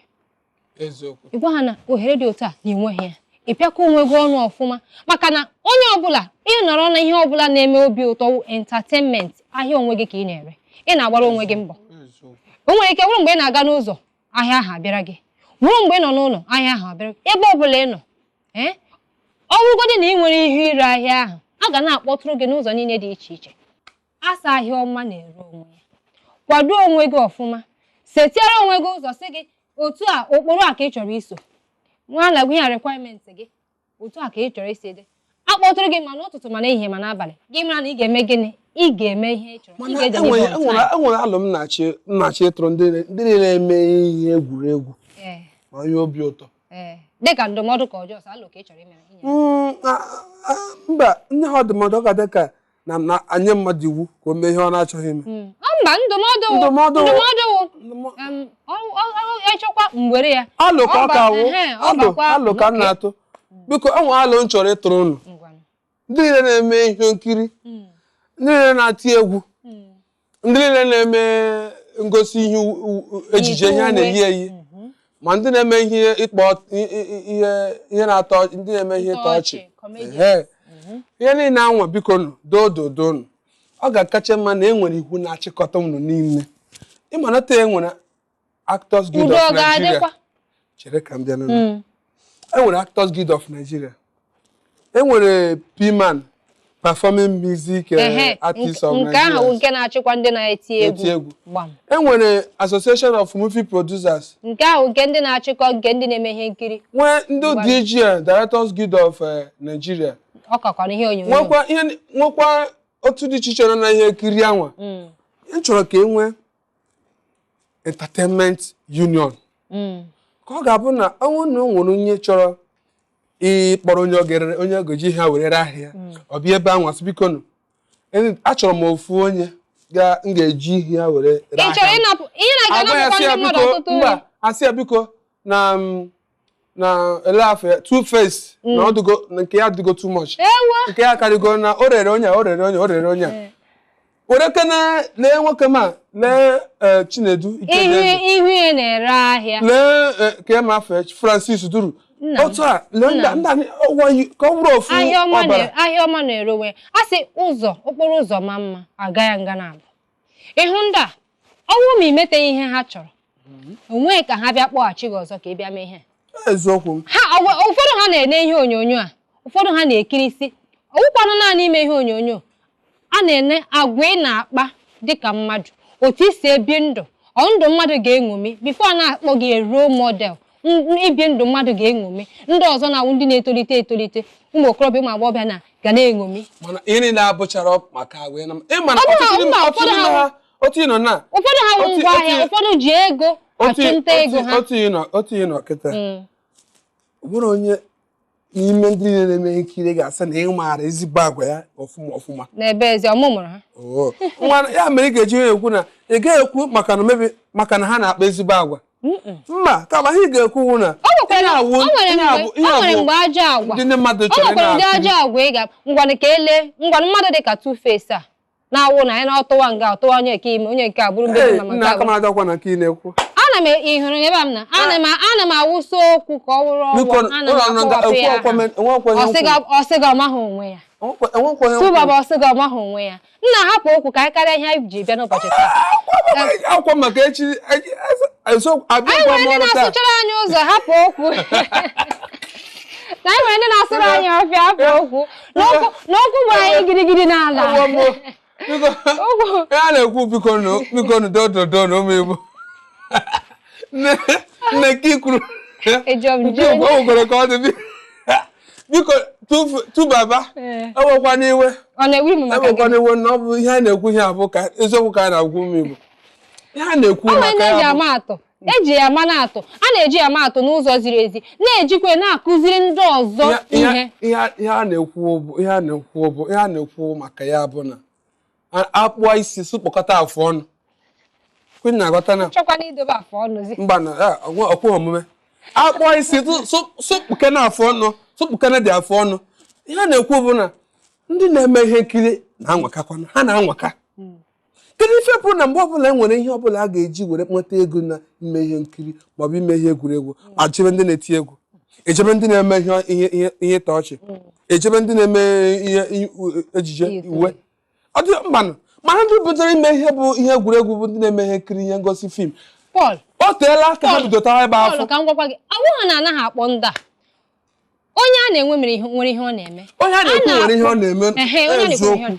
Ị gwa ha na ohere dị otu a na enweghị ya, ị pịakọ onwe gị ọnụ ọfụma, maka na onye ọbụla ị nọrọ na ihe ọbụla na-eme obi ụtọ wụ entertainment, ahịa onwe gị ka ị na-ere, ị na-agbara onwe gị mbọ. O nwere ike bụrụ mgbe ị na-aga n'ụzọ ahịa ahụ abịara gị, bụrụ mgbe ị nọ n'ụlọ ahịa ahụ abịara gị, ebe ọbụla ị nọ. Ee, ọ bụrụgodị na ị nwere ihe ire ahịa ahụ, a ga na-akpọtụrụ gị n'ụzọ niile dị iche iche. Asa ahịa ọma na-ere onwe ya. Kwado onwe gị ọfụma, setiara onwe gị ụzọ, sị gị otu a ụkpụrụ a ka ị chọrọ iso, nwa na gị ya requirement gị, otu a ka ị chọrọ isi dị. Akpọtụrụ gị ma n'ụtụtụ ma n'ehihie ma n'abalị, gị mara na ị ga-eme gịnị, ị ga-eme ihe ị chọrọ. Ị Mana ga-edeliver enwere on time. enwere alụ m na-achọ ịtụrụ ndị na-eme ihe egwuregwu ma ihe obi ụtọ. Dịka ndụmọdụ ka ọjọọ sọ alụ ka ị chọrọ imere inye. Mba, nne ha ndụmọdụ ọ ga-adị ka na anye mmadụ iwu ka o mee ihe ọ na-achọghị ime. Mba, ndụmọdụ wụ Ndụmọdụ wụ. Ndụmọdụ wụ. Echekwa mgbere ya. Alụ ka ọ ka wụ. Ọ bakwa Alụ ka m nwoke. na-atụ. Biko, enwe alụ m chọrọ ịtụrụ unu. Ngwanụ. Ndị niile na-eme ihe nkiri, ndị niile na-ati egwu, ndị niile na-eme ngosi ihe ejije ihe a na-eyi eyi, ma ndị na-eme ihe ịkpọ ihe na-atọ, ndị na-eme ihe ịtọ ọchị. Comedians. Ihe niile anwa, biko nụ, doo doo doo nụ. Ọ ga-akacha mma na e nwere iwu na-achịkọta unu niile. Ịma na taa e nwere Actors Guild Udo of Nigeria. ga-adịkwa. Chere ka m bịa n'ụlọ. E nwere Actors Guild of Nigeria. E nwere PMAN, Performing Music Artists of Nke ahụ Nigeria. nke na-achịkwa ndị na-eti Eti egwu. egwu. Gbam. E nwere Association of Movie Producers. Nke ahụ nke ndị na-achịkọ nke ndị na-eme ihe nkiri. Nwee ndị DGN, Directors Guild of Nigeria. Ọ kakwana ihe onyonyo. Nwekwa ihe, nwekwa otu dị iche iche nọ na ihe nkiri anwa. M chọrọ ka e nwee Entertainment Union. Ka ọ ga-abụ na ọnwụ na o nwere onye chọrọ ịkpọrọ onye ọ ga-erere, onye ọ ga-eji ha were ree ahịa, ọ bịa ebe ahụ asị, biko nụ, achọrọ m ofu onye m ga-eji ihe ya were ree Ị chọrọ ahịa m. ịnapụ ihe na-aga Agwa ya anapụkwa sị ya ndị mmadụ biko ọtụtụ mba, uru. asị ya biko na na ele afọ ya Two Face na ọ dịgo na nke ya dịgo too much. Ewo. Nke ya karịgo na o rere onye a, o rere onye a, o rere onye a. Were kene lee nwoke ma lee Chinedu Ihu Ikedieze. ihu ya na-ere ahịa. Lee ka ma afọ ya Francis Duru. Nna m. Otu a lee Nna m. ndị ọwa ka ọ bụrụ ofu Ahịa ọma ọbara. Ahịa ọma na-ere onwe ya. A sị ụzọ okporo ụzọ ma mma aga ya nga na-abụ. Ịhụ ndị a, ọnwụ ma imeteghị ihe ha chọrọ, onweghị ka ha bịa kpọghachi gị ọzọ ka ị bịa mee ihe. Eziokwu m. Ha ụfọdụ ha na-ene ihe onyonyo a, ụfọdụ ha na-ekirisi, ọwụkwanụ naanị ime ihe onyonyo a na-ene agwa ị na-akpa dịka mmadụ, otu i si ebi ndụ, ọ ndụ mmadụ ga-eṅomi before a na-akpọ gị role model. Ibi ndụ mmadụ ga-eṅomi, ndị ọzọ na-awụ ndị na-etolite etolite, ụmụ okorobịa, ụmụ agbọghọbịa na ga na-eṅomi. Mana ihe niile abụchara maka agwa ị ịma na Ọ bụrụ ọtụtụ mba, ọtụtụ ụfọdụ n'ime ha ha otu ị nọ na ụfọdụ ha wụ ngwa ahịa, ụfọdụ ji ego achụnta ego ha. Otu ị nọ kịta, ọ bụrụ onye n'ime ndị niile na-eme nkiri ga-asị na ị maara ezigbo agwa ya ọfụma ọfụma. N'ebe ezi ọmụmụrụ ha. Oo. Nwa ya mere ị ga-eji ekwu na ị gaghị ekwu maka na mebi maka na ha na-akpa ezigbo agwa. Mba, kama ihe ị ga-ekwu wụ na O nwekwara ihe awụ o nwere ihe mgbe awụ ihe o nwere awụ mgbe ajọ agwa ndị mmadụ o chọrọ ị nwekwara ụdị na-akiri. ajọ agwa ị ga ngwanụ ka ele ngwanụ mmadụ dị ka Two Face a na-awụ na ya na ọtụwa nga ọtụwa onye nke ime onye nke a bụrụ mgbe Ee, mama nke nna a aka m bụrụ adakwa na nke ị na-ekwu. Ana m ị hụrụ ebe a m na ana m awụsa okwu ka ọ wụrụ Biko, ọgwụ, ana m ụlọ ọrụ nga akpọwapụ ya ekwu aha. enwekwa ihe Ọ sị nkwu. ọ sị gị ọ maghị onwe ya. Enwekwa ihe Tubaba nkwu. ọ sị gị ọ maghị onwe ya. Nna, hapụ okwu ka anyị karịa ihe anyị ji bịa n'ụbọchị taa. Akwụkwọ maka echi eso Anyị abịakwa nwere m ndị ọrụ taa. na-asụchara anyị ụzọ, hapụ okwu na anyị nwere ndị na-asụrụ anyị ọfịa, hapụ okwu n'okwu gbara anyị gidigidi n'ala. Akwụkwọ m biko. Okwu. Ihe a na-ekwu, biko nụ, biko nụ, dododo na ụmụ Igbo. Nne nne nke i kwuru. Ejọ m Nke jee. o nwekwara ka ọ dị biko tubaba ewekwa n'iwe. Ọ na-ewe m maka Ewekwa gịnị? n'iwe na ọ bụ ihe a na-ekwu, ihe a bụ ka eziokwu ka a na-agwa ụmụ Igbo. Ihe a na-ekwu Ọ nwere maka ndị eji ya bụ ama atụ, eji ya ama na-atụ, a na-eji ya ama atụ n'ụzọ ziri ezi, na-ejikwa na-akụziri ndị ọzọ ihe. Ihe a na-ekwu bụ ihe a na-ekwu bụ ihe a na-ekwu maka ya bụ na Akpụọ isi sụkpọkọta afụ ọnụ, kwe na-aghọta na Chọkwana idobe afụ ọnụ zi. Mba, na ọkweghị omume. Akpụọ isi sụkpụkene afụ ọnụ, sụkpụkene dị afụ ọnụ. Ihe a na-ekwu bụ na ndị na-eme ihe nkiri na-anwakakwana, ha na-anwaka. Kedu ife pụrụ na mgbe ọbụla e nwere ihe ọbụla a ga-eji were nweta ego na ime ihe nkiri maọbụ ime ihe egwuregwu, achebe ndị na-eti egwu, echebe ndị na-eme ihe ịtọ ọchị, echebe ndị na-eme ihe ejije uwe, ọ dị mbanụ. Mana ndị bidoro ime ihe bụ ihe egwuregwu bụ ndị na-eme ihe nkiri, ihe ngosi fim. Paul, O teela aka ha bidotara ebe Paul, afọ. Ka m gwakwa gị, ọ bụghị na anaghị akpọ ndị a. Onye a na-enwe mere ihe, nwere ihe ọ na-eme. Onye a na-ekwu nwere ihe ọ na-eme. Ehe, onye a na-ekwu nwere ihe ọ Eziokwu.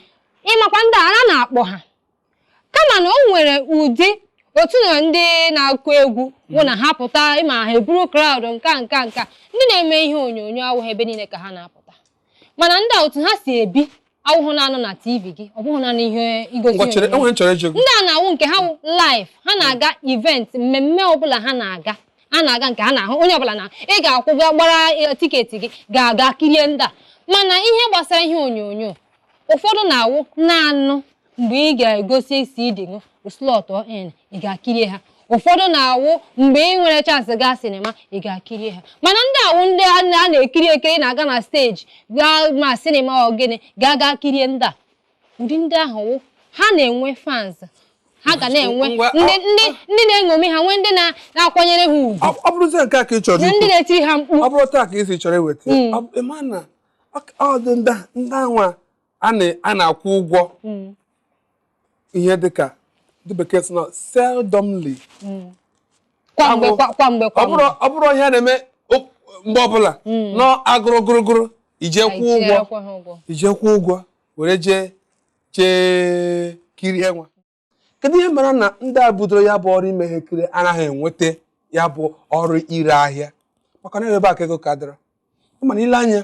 Ịmakwa ndị a na-akpọ ha, kama na o nwere ụdị otu na ndị na-akụ egwu bụ na ha pụta, ịma ha eburu crowd nka nka nka. Ndị na-eme ihe onyonyo awụghị ebe niile ka ha na-apụta, mana ndị a, otu ha si ebi awụhụ na-anọ na TV gị, ọ bụghị naanị ihe igosi Ngwa chere, onyonyo. enwere nchọrọ ịjụ gị. Ndị a na-awụ nke ha wụ live, ha na-aga event, mmemme ọbụla ha na-aga, a na-aga nke ha na-ahụ onye ọbụla na ị ga-akwụ ga gbara ticket gị ga-aga kirie ndị a. Mana ihe gbasara ihe onyonyo, ụfọdụ na-awụ naanụ mgbe ị ga-egosi CD gị, slot in, ị ga-akirie ha. Ụfọdụ na-awụ mgbe ị nwere chance gaa cinema, ị ga-akirie ha. Mana ndị awụ ndị a na-ekiri ekiri na-aga na stage, gaa ma cinema, ọ gịnị, gaa gaa kirie ndị a. Ụdị ndị ahụ wụ ha na-enwe fans, ha ga na-enwe ndị na-eṅomi ha, nwee ndị na-akwanyere ha ugwu. Ọ bụrụzie nke a ka ị chọrọ na ndị ikwu, na-etiri ha mkpu. Ọ bụrụ taa ka ị si chọrọ iweta ya, ị ma na ọ dị ndị anwa a na-akwụ ụgwọ ihe dịka ndị bekee sị na seldomly. Kwa mgbe kwa mgbe kwa mgbe. Ọ bụrụ ihe a na-eme mgbe ọbụla nọ agụrụ gụrụgụrụ ije kwụọ ụgwọ, Itinyekwa ha ụgwọ. Ije kwụọ ụgwọ were jee jee kirie nwa. Kedu ihe mere na ndị a bidoro ya bụ ọrụ ime ihe nkiri anaghị enweta ya bụ ọrụ ire ahịa? Maka na ebe a ka ego ka dịrọ. Mana ile anya,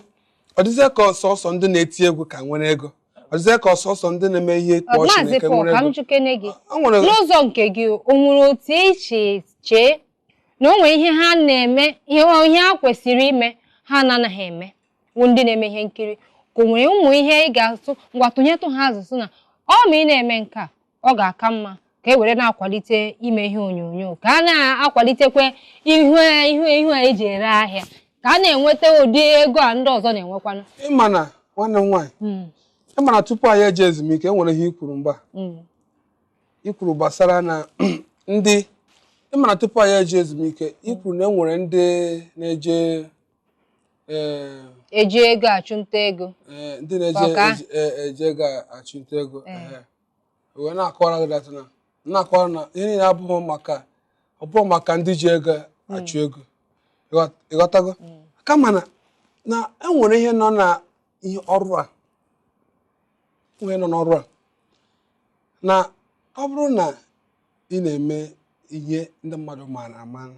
ọ dịzie ka ọsọsọ ndị na-eti egwu ka nwere ego, ọ dịzie ka ọsọsọ ndị na-eme ihe ịkpa ọchị Maazị na-eke Paul, nwere ka m ego. jukene gị. O nwere N'ụzọ nke gị, o nwere otu iche chee na o nwere ihe ha na-eme, ihe ha kwesịrị ime ha na-anaghị eme, wụ ndị na-eme ihe nkiri, ka o nwere ụmụ ihe ị ga-asụ, ngwa, tụnyetụ ha azụsụ na ọ ma ị na-eme nke a, ọ ga-aka mma ka e were na-akwalite ime ihe onyonyo, ka a na-akwalitekwa ihu a eji ere ahịa, ka a na-enweta ụdị ego a ndị ọzọ na-enwekwanụ? Ịma na nwanne m nwaanyị, ịma na tupu anyị eje ezumike, e nwere ihe i kwuru mgbe a i kwuru gbasara na ndị, ịma na tupu anyị eje ezumike, i kwuru na e nwere ndị na-eje Eji ego achụnta ego. Ndị na-eje Ọka. eje ego achụnta ego. Ehe. Wee na-akọwara gị that na na-akọwara na ihe niile abụghị maka, ọ bụghị maka ndị ji ego achụ ego. Ịghọtago? Kama na e nwere ihe nọ na ihe ọrụ a, ihe nọ n'ọrụ a, na ọ bụrụ na ị na-eme ihe ndị mmadụ maara amara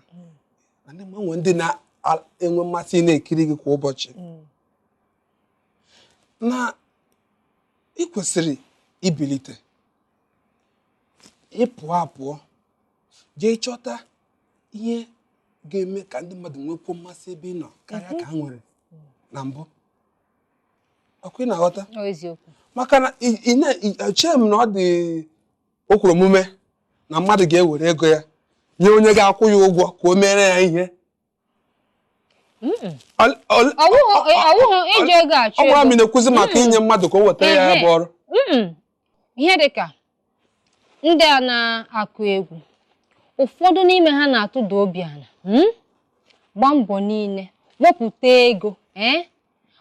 na ndị nwere ndị na-enwe mmasị ị na-ekiri gị kwa ụbọchị, na ị kwesịrị ibilite, ịpụọ apụọ jee chọta ihe ga-eme ka ndị mmadụ nwekwuo mmasị ebe ị nọ karịa ka ha nwere na mbụ. Ọkwa ị na-aghọta? Ọ eziokwu. Maka na echeghị m na ọ dị o kwuru omume na mmadụ ga-ewere ego ya nye onye ga-akwụ ya ụgwọ ka o mere ya ihe. Ọwụghị iji ego achụ Ọ gwara m ego. na-ekwuzi maka inye mmadụ ka o wetara ya ya bụ ọrụ. Ihe dịka ndị a na-akụ egwu, ụfọdụ n'ime ha na-atụda obi ala, Gbaa mbọ niile wepụta ego,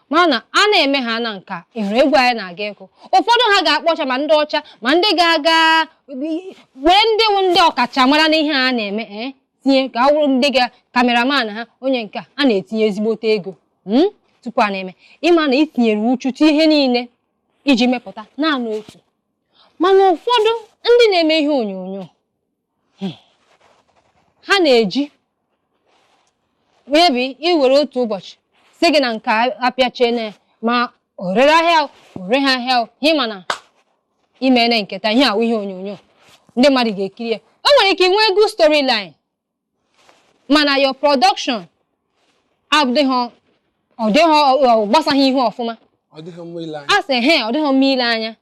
mana a na-eme ha na nka ịhụrụ egwu anyị na-aga ịkụ, ụfọdụ ha ga-akpọcha ma ndị ọcha ma ndị ga-aga were ndị wụ ndị ọkachamara n'ihe a na-eme, tinye ka ọ wụrụ ndị ga cameraman ha, onye nke a na-etinye ezigbote ego, tupu a na-eme. Ịma na itinyere uchu tie ihe niile iji mepụta naanị otu. Mana ụfọdụ ndị na-eme ihe onyonyo, ha na-eji maybe iwere otu ụbọchị si gị na nke apịachie ya, ma o rere ahịa o, o reghị ahịa o, ihe ma na imene nketa ihe awụ ihe onyonyo ndị mmadụ ga-ekiri ya. O nwere ike inwe good storyline, mana your production adịghị, ọ dịghị, ọ gbasaghị ihe ọfụma. Ọ dịghị mma ile anya. A sị he, ọ dịghị mma ile anya.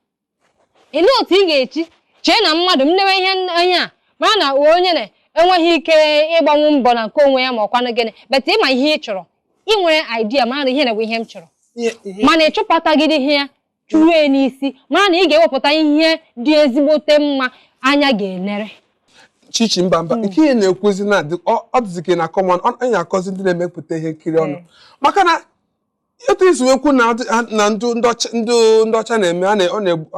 Elee otu ị ga-echi chee na mmadụ m lewe ihe onye a mara na onye na-enweghị ike ịgbanwu mbọ na nke onwe ya ma ọkwanụ gịnị, but ịma ihe ị chọrọ, ị nwere idea mara na ihe na-bụ ihe m chọrọ, mana ị chụpụtagide ihe ya chụrụ ya n'isi, mara na ị ga-ewepụta ihe dị ezigbote mma anya ga-elere. Chichi, mba mba, nke ihe na-ekwuzi na ọ dịzi ka ị na common anyị akọzi ndị na-emepụta ihe nkiri ọnụ, maka na otu isi wee kwu na na ndị ọcha na-eme ọ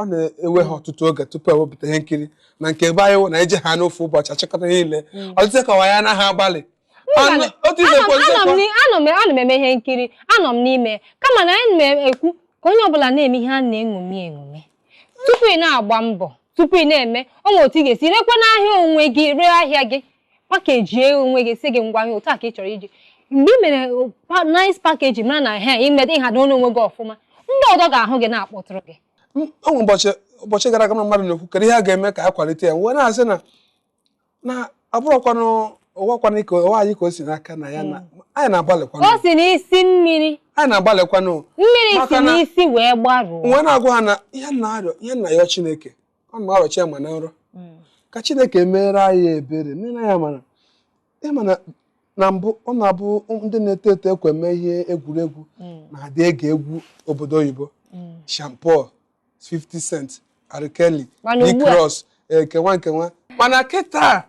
na-ewe ha ọtụtụ oge tupu ewepụta ihe nkiri, na nke ebe anyị wụ na eje ha n'ofu ụbọchị achịkọta ihe niile, ọ dịzị ka wa ya anaghị agbalị. Otu isi ekwu Anọ m eme ihe nkiri, anọ m n'ime, kama na anyị na-ekwu ka onye ọbụla na-eme ihe a na-eṅomi eṅomi tupu ị na-agba mbọ, tupu ị na-eme onwe otu ị ga-esi rekwa n'ahịa onwe gị, ree ahịa gị, package onwe gị, sị gị ngwa ahịa otu a ka ị chọrọ iji. Mgbe ị mere nice package, mara na ha ime ịhado onwe gị ọfụma, ndị ọzọ ga-ahụ gị na-akpọtụrụ gị. O nwere ụbọchị gara aga na mmadụ na-ekwu kedu ihe a ga-eme ka a kwalite ya, wee na-asị na abụrụkwanụ ụwakwanụ ka ụwa anyị ka o si n'aka na ya na anyị na-agbalịkwanụ. O si n'isi mmiri. Anyị na-agbalịkwanụ. Mmiri si n'isi wee gbarụọ. Wee na-agwa ha na ihe na-arịọ, ihe nna ya Chineke, ọ na-arịọchi ya ma na nrọ ka Chineke meere anyị ebere, mere anyị amara. Ịma na mbụ ọ na-abụ ndị na-eto eto ekwe eme ihe egwuregwu na-adị ege egwu obodo oyibo, Sean Paul, 50 Cent, R. Kelly, Rick Ross, nkewa nkewa. Mana kịta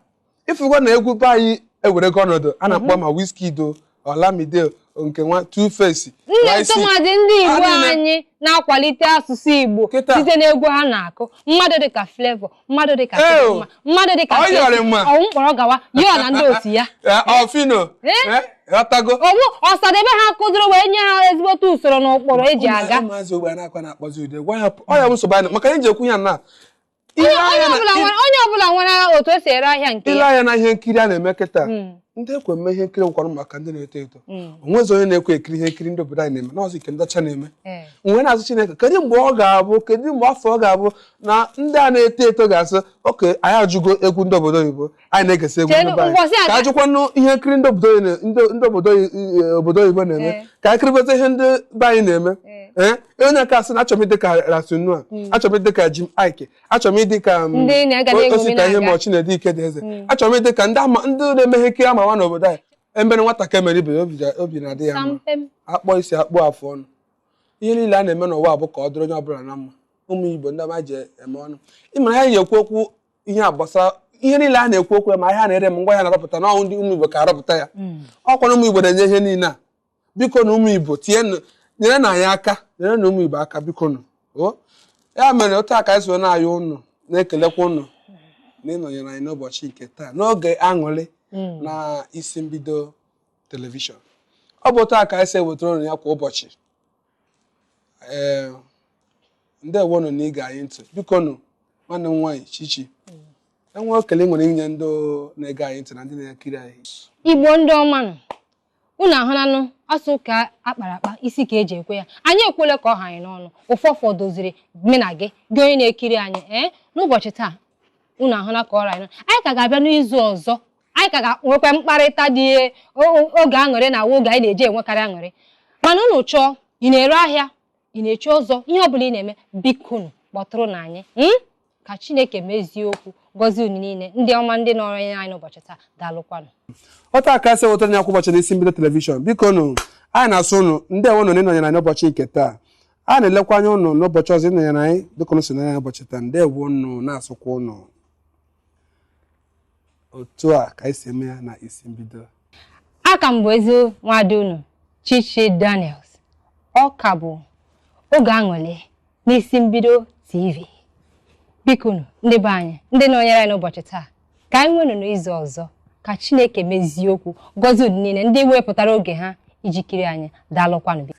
ịfụgo na egwu be anyị ewerego ọnọdụ a na-akpọ ma Wizkid, Olamide, nkewa, Two-Face. Ndị tụmadị ndị Igbo anyị na-akwalite asụsụ Igbo site n'egwu ha na-akụ, mmadụ dịka Flavour, mmadụ dịka Chidimma, mmadụ dịka ọwụ mkpọrọ gawa ya na ndị otu ya. Ọfino ghọtago ọwụ Ọsadebe ha kụziri wee nye ha ezigbote usoro na ụkpụrụ eji aga. Maazị ogbe na-akwa na-akpọzi ude gwa ya ọ ya nsogbu anyị, maka anyị ji ekwu ya na onye ọbụla nwere otu esi ere ahịa nke ile anya na ihe nkiri a na-eme kịta, ndị ekwe eme ihe nkiri nkwarụ maka ndị na-eto eto, onwezi onye na-ekwe ekiri ihe nkiri ndị obodo anyị na-eme na ọzọ ike ndị ọcha na-eme. Nwee na-azụ Chineke, kedu mgbe ọ ga-abụ, kedu mgbe afọ ọ ga-abụ na ndị a na-eto eto ga-asị oke anyị ajụgo egwu ndị obodo oyibo, anyị na-egesi egwu ndị be anyị, ka ajụkwanụ ihe nkiri ndị obodo oyibo na-eme, ka anyị kiribeta ihe ndị be anyị na-eme. Ee, onye aka asị na achọrọ m ịdị ka Rasunua, achọrọ m ịdị ka Jim Iyke, achọrọ m ịdị ka Osita ihe ma Chinedu Ikedieze, achọrọ m ịdị ka ndị na-eme ihe nkiri ama ama n'obodo anyị. Emere nwata ka emere ibe ya, obi na-adị ya mma, akpọ isi akpụ afụ ọnụ. Ihe niile a na-eme n'ụwa bụ ka ọ dịrị onye ọbụla na mma. Ụmụ Igbo ndị ọma ji eme ọnụ, ịmara ha ji ekwu okwu ihe a gbasara ihe niile a na-ekwu okwu ya, ma ihe a na-ere m ngwa ya na-arọpụta n'ọnwụ ndị ụmụ Igbo ka arọpụta ya. Ọkwa na ụmụ Igbo na-enye ihe niile a. Biko na ụmụ Igbo tinye nyere na anyị aka, nyere na ụmụ Igbo aka, biko nụ. Ya mere otu a ka anyị so na-ayọ ụnụ, na-ekelekwa ụnụ na ịnọnyere anyị n'ụbọchị nke taa n'oge aṅụrị na isi mbido telivishọn. Ọ bụ otu a ka anyị si ewetara ụnụ ya kwa ụbọchị. Ee, ndewonụ na ige anyị ntị. Biko nụ, nwanne m nwaanyị Chichi, enwe okele nwere inye ndị na-ege anyị ntị na ndị na-ekiri anyị. Igbo ndị ọma nụ, unu ahụlanụ asụ ka akpara akpa isi ka eji ekwe ya. Anyị ekwele ka ọ ha anyị n'ọnụ, ụfọfọ doziri mụ na gị gị onye na-ekiri anyị n'ụbọchị taa. Unu ahụla ka ọrụ anyị n'ọnụ. Anyị ka ga-abịa n'izu ọzọ, anyị ka ga-nwekwa mkparịta dị oge aṅụrị na oge anyị na-eji enwekarị aṅụrị. Mana unu chọọ, ị na-ere ahịa, ị na-echi ọzọ, ihe ọbụla ị na-eme, biko kpọtụrụ na anyị, ka Chineke mezie okwu, gọzie unu niile ndị ọma ndị nọrọ anyị n'ụbọchị taa. Daalụkwanụ. Ọta aka sị wetara ya kwa ụbọchị n'isi mbido telivishọn. Biko nụ, anyị na-asụ ụnụ ndị enwe nụ n'ịnọnyere anyị n'ụbọchị nke taa. A na-elekwa anya ụnụ n'ụbọchị ọzọ ịnọnyere anyị dịka ụnụ si nọnyere anyị ụbọchị taa. Ndewo nụ, na-asụkwa ụnụ otu a ka anyị si eme ya na isi mbido. Aka m bụ ezi nwada unu Chichi Daniels. Ọ ka bụ oge aṅụrị n'isi mbido TV. Biko nụ, ndị be anyị ndị nọnyere anyị n'ụbọchị taa, ka anyị nwenụ n'izu ọzọ. Ka Chineke mezie okwu, gọzie unu niile ndị wepụtara oge ha iji kiri anyị. Daalụkwanụ.